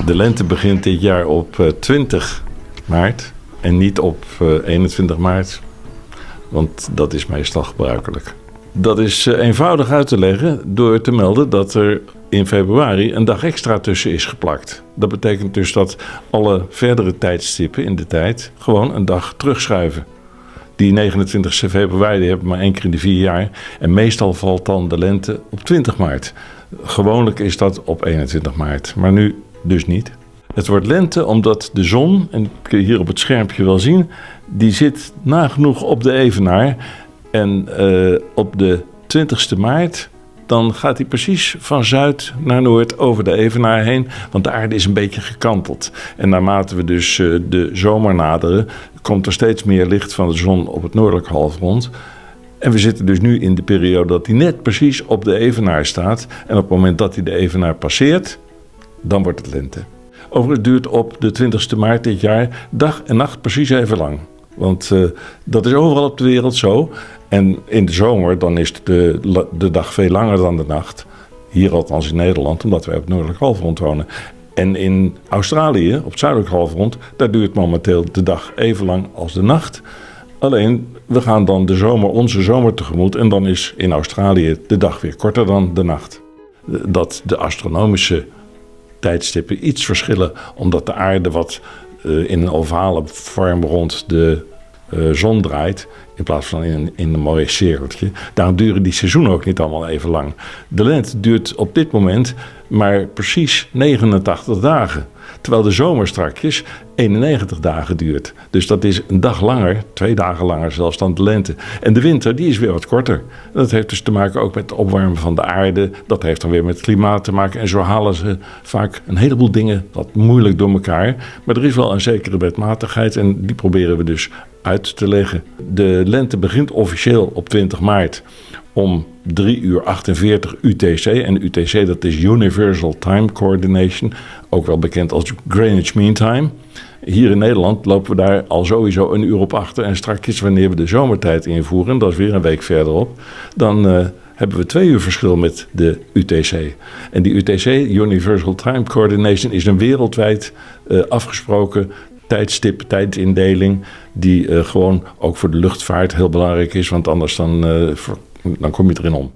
De lente begint dit jaar op 20 maart en niet op 21 maart, want dat is meestal gebruikelijk. Dat is eenvoudig uit te leggen door te melden dat er in februari een dag extra tussen is geplakt. Dat betekent dus dat alle verdere tijdstippen in de tijd gewoon een dag terugschuiven. Die 29 februari die hebben we maar één keer in de 4 jaar. En meestal valt dan de lente op 20 maart. Gewoonlijk is dat op 21 maart, maar nu dus niet. Het wordt lente omdat de zon, en dat kun je hier op het schermpje wel zien, die zit nagenoeg op de evenaar. En op de 20ste maart, dan gaat hij precies van zuid naar noord over de evenaar heen. Want de aarde is een beetje gekanteld. En naarmate we dus de zomer naderen, komt er steeds meer licht van de zon op het noordelijk halfrond. En we zitten dus nu in de periode dat hij net precies op de evenaar staat. En op het moment dat hij de evenaar passeert, dan wordt het lente. Overigens duurt op de 20ste maart dit jaar dag en nacht precies even lang. Want dat is overal op de wereld zo. En in de zomer dan is de dag veel langer dan de nacht. Hier althans in Nederland, omdat wij op het noordelijk halfrond wonen. En in Australië, op het zuidelijk halfrond, daar duurt momenteel de dag even lang als de nacht. Alleen, we gaan dan onze zomer tegemoet. En dan is in Australië de dag weer korter dan de nacht. Dat de astronomische tijdstippen iets verschillen, omdat de aarde wat in een ovale vorm rond de zon draait, in plaats van in een mooi cirkeltje. Daarom duren die seizoenen ook niet allemaal even lang. De lente duurt op dit moment maar precies 89 dagen. Terwijl de zomer strakjes 91 dagen duurt. Dus dat is een dag langer, 2 dagen langer zelfs dan de lente. En de winter, die is weer wat korter. En dat heeft dus te maken ook met het opwarmen van de aarde. Dat heeft dan weer met het klimaat te maken. En zo halen ze vaak een heleboel dingen wat moeilijk door elkaar. Maar er is wel een zekere wetmatigheid en die proberen we dus uit te leggen. De lente begint officieel op 20 maart om drie uur 48 UTC. En UTC, dat is Universal Time Coordination, ook wel bekend als Greenwich Mean Time. Hier in Nederland lopen we daar al sowieso een uur op achter. En straks, wanneer we de zomertijd invoeren, en dat is weer een week verderop, dan hebben we 2 uur verschil met de UTC. En die UTC, Universal Time Coordination, is een wereldwijd afgesproken tijdstip, tijdindeling, die gewoon ook voor de luchtvaart heel belangrijk is, want anders dan kom je erin om.